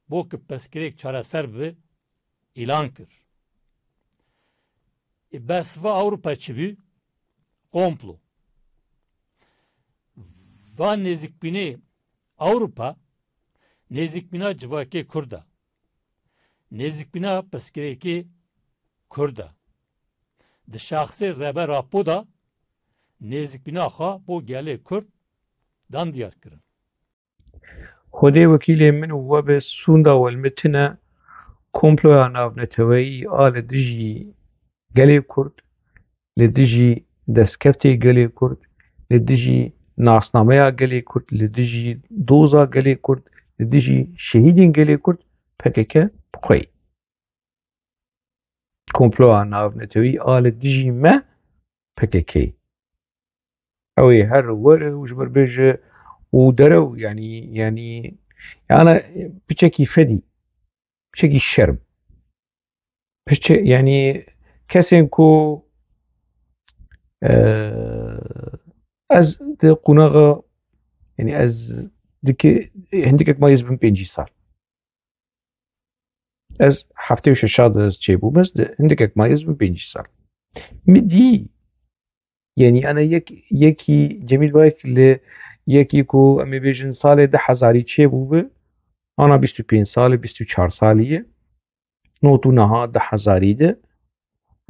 bo ki pirsgirêk çareser bibe, îlan kir. Ê bersiva Ewropa çi bû? Komplo. Va nêzîkbînê Ewropa, nêzîkbîna civakê Kurd e. Nêzîkbîna pirsgirêkê Kurd e. Di şaxsê Rêber Apo de nêzîkbîna xwe bo gelê Kurd dan diyar kirin. Xwedê wekîlê min û we be sûnda welmitine komploya navneteweyî a li dijî gelê Kurd, li dijî destkeftê gelê Kurd, li dijî nasnameya gelê Kurd, li dijî doza gelê Kurd, li dijî şehîdên gelê Kurd P K K bi xwe ye. Komploya navnetewî a li dijî me P K K. Ew ê here were û ji mir bêje û derew, yanî, yanî, yana piçekî fedî, piçekî şerm. Piçe-, yanî kesên ku, e, ez di qunaxa, yanî ez dike-, hindikek ma ez bin pêncî sal. Ez heftê û şeşa de ez çêbûm, ez di hindikek ma ez bin pêncî sal. Min dî, yanî ana yek, yekî Cemîl Bayik li yekî ku em ê bêjin salê du hezarî çêbûbe, ana bîst û pênc salî, bîst û çar salî ye. Not û niha du hezarî de,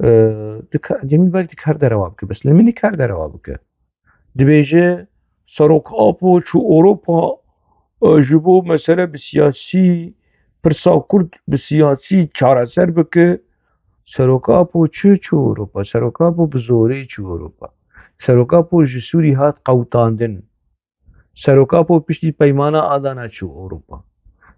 e, dika-, Cemîl Bayik dikar derewa bike, bes li min nikar derewa bike. Dibêje, Serok Apo çû Ewropa, e, ji bo mesele bi siyasî, pirsa Kurd bi siyasî çareser bike. Serok Apo çi çû Ewropa? Serok Apo bi zorê çû Ewropa. Serok Apo ji Sûrî hat qewtandin. Serok Apo piştî peymana Adana çû Ewropa.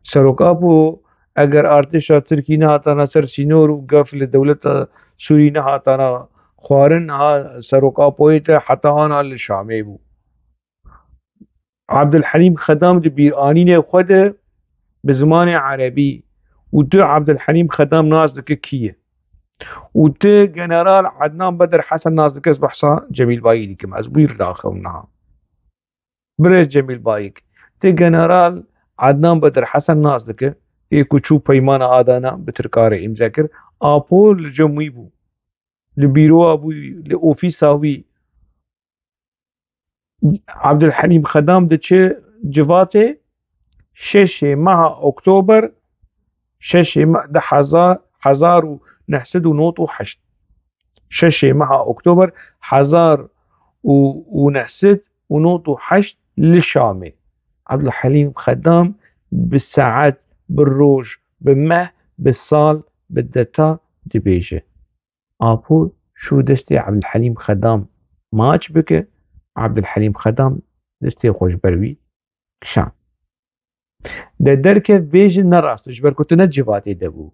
Serok Apo eger artêşa Tirkî nehatana ser sînor û gef li dewleta Sûrî nehatana xwarin, niha Serok Apoyê te heta ana li Şamê bû. Abdulhelîm Xedam di bîranînê xwe de bi zimanê erebî û tu Abdulhelîm Xedam nas dike kî ye? Û tu General Adnan Bedir Hesen nas dike, ez behsa Cemîl Bayî dikim, ez wî re naxim niha. Birêz Cemîl Bayik, tê General Adnan Bedir Hesen nas dike, ê ku çû peymana Adana bi Tirka re îmze kir, Apo li cem wî bû. Li bîroya wî, li ofîsa wî. Abdulhelîm Xedam diçe civatê şeşê meha Oktober, şeşê me-, di hezar, hezar û neh sed û nod û heşt. Şeşê meha Oktober hezar û neh sed û nod û heşt li Şamê. Abdulhelîm Xedam bi saet, bi roj, bi meh, bi sal, bi deta dibêje. Apo çû destê Abdulhelîm Xedam maç bike, Abdulhelîm Xedam destê xwe ji ber wî kişand. De derkev bêje ne rast e, ji ber ku tu ne civatê de bû.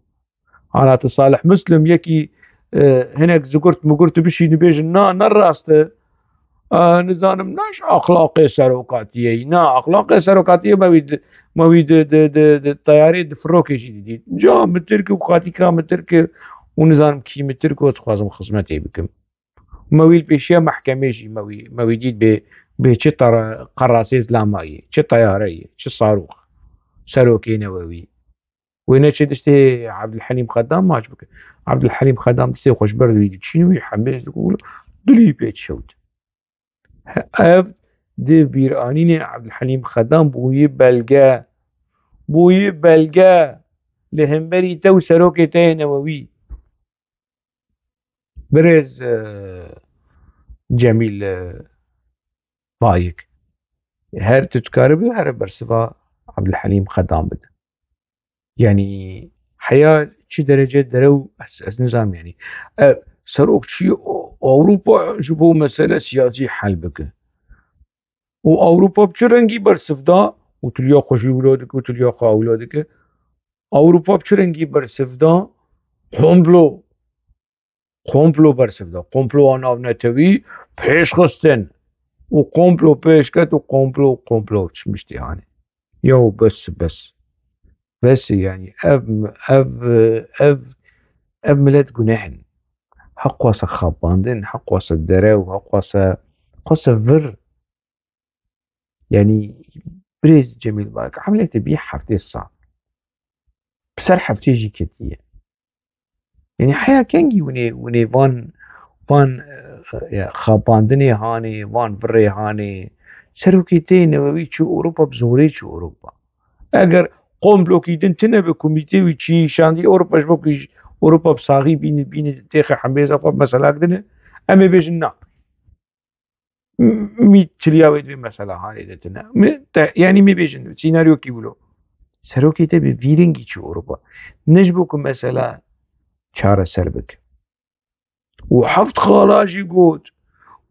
Ana tu Salih Muslim yekî, e, hinek zigurt mugurt tu bişînî bêjin, na, ne rast e. E, nizanim, ne ji axlaqê serokatiyê ye. Na, axlaqê serokatiyê me wî di, me wî di, di, di, di teyarê di firokê jî didît. Ca min tirk û xatîka min tirk û nizanim kî min tirk û dixwazim xizmetê bikim. Me wî li pêşiya mehkemê jî me wî, me wî dît bê, bê çi tara-, qerasê zilama ye, çi teyare ye, çi sarûx, serokê newewî. Wê neçe destê Abdulhelîm Xedam maç bike. Abdulhelîm Xedam destê xwe ji ber wî dikişîne, wî hemêz dike û dilî pê dişewit. Ev di bîranînê Abdulhelîm Xedam bûyî belge, bûyî belge li hemberî te û serokê te yê newewî. Birêz, e, Cemîl, e, Bayik. Her tu dikaribî here bersiva Abdulhelîm Xedam bide. Yanî heya çi derece derew ez, ez nizanim yanî. E, serokçî O-, Ewropa ji bo mesele siyasî hel bike. Û Ewropa bi çi rengî bersiv da? Û tu liya xwe jî wilo dike, û tu liya xwe wilo dike. Ewropa bi çi rengî bersiv da? Komplo. Komplo bersiv da. Komploya navnetewî pêş xistin. Û komplo pêş ket û komplo, komplo çi miştî hanê. Yaw bes, bes. Bes e, yanî ev, ev, ev, ev milet guneh in. Heq wasa xapandin, heq wasa derew, heq wasa, wasa vir. Yanî birêz Cemîl Bayik, emeliyatê bî heftê sal. Bi ser heftê jî ketiye. Yanî heya kengî winê, winê van, van, e, ya, xapandinê hanê, van virê hanê. Serokê te yê newewî çû Ewropa, bi zorê çû Ewropa. Eger komplokî din tine bi komîtê wî çî şandî Ewropa, ji bo ku Ewropa bi saxî bîne, bîne têxe hembêza xwe bi mesela kidine, em ê bêjin na. M-, mî çiliya wê divê mesela hanê de tine. Mi te, yanî mi bêjin, sînaryokî wilo. Serokê te bi vî rengî çû Ewropa. Ne ji bo ku mesela çareser bike. Û heft xala jî got.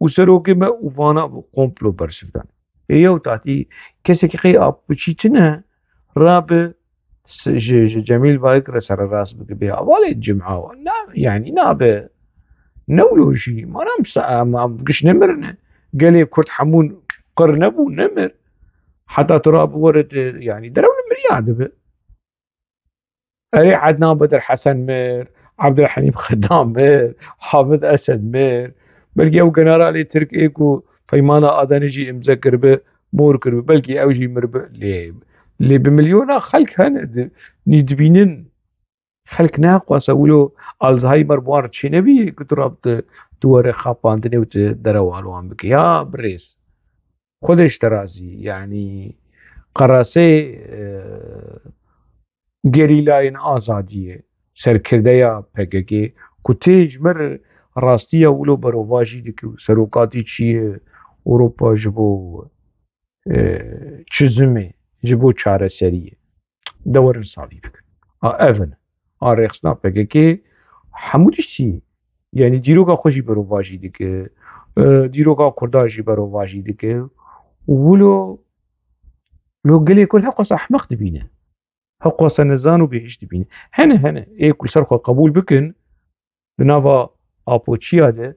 Û serokê me û vana bû komplo bersivdan. Ê yew tatî kesekî qey apûçî tine, rabe s-, ji, ji Cemîl Bayik re sererast bike bê hevalê cimha wa. Na, yanî nabe. Ne wilo jî. Mara em sa-, em, em giş nemirine. Gelê Kurd hemûn qir nebû, nemir. Heta tu rabe were de, yanî derew li miriya dibe. Erê Ednan Bedir Hesen mir, Abdulhamîd Xedam mir, Hamid Esed mir. Belkî ew generalê Tirk ê ku Peymana Adanê jî imze kiribe, mor kiribe. Belkî ew jî mirbe. Lê, lê bi milyona xelk hene di-, nî dibînin. Xelk nexwasa wilo Alzheimer bi wan re çênebî, ku tu rabite, tu were xapandinê û tu derewa li wan bike. Ya birêz. Xwedê ji te razî. Yanî qerasê, e, gerîlayên azadiyê, serkirdeya P K K, ku tê ji me re rastiya wilo berovajî dike û serokatî çi ye, Ewropa ji bo, e, çizimê, ji bo çareseriyê. De werin savî bikin. A, ev in. A rêxistina P K K hemû tiştî, yanî dîroka xwe jî berovajî dike, e, dîroka Kurda jî berovajî dike. Û wilo, lo gelê Kurd heqwasa ehmeq dibîne. Heqwasa nezan û bêhiş dibîne. Hene, hene, ê ku li ser xwe qebûl bikin, di nava apoçiya de,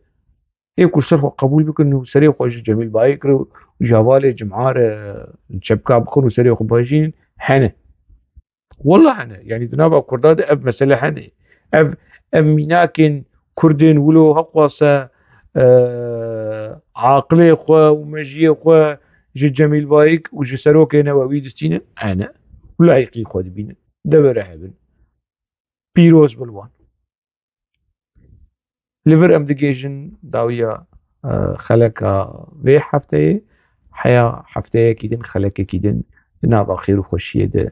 ê ku li ser xwe qebûl bikin û serê xwe ji Cemîl Bayik re û ji hevalê Cimha re çepka bikin û serê xwe bajînin, hene. Wela hene. Yanî di nava Kurda de ev mesele hene. Ev, ev mînakên Kurdên wilo heqwasa, e, aqilê xwe û mejiyê xwe ji Cemîl Bayik û ji serokê newewî distînin, hene. Û layîqî xwe dibînin. De bere hebin. Pîroz bil wan. Li vir em digihêjin dawiya, e, xeleka vê hefteyê. Heya hefteyekî din, xelekekî din di nava xêr û xweşiyê de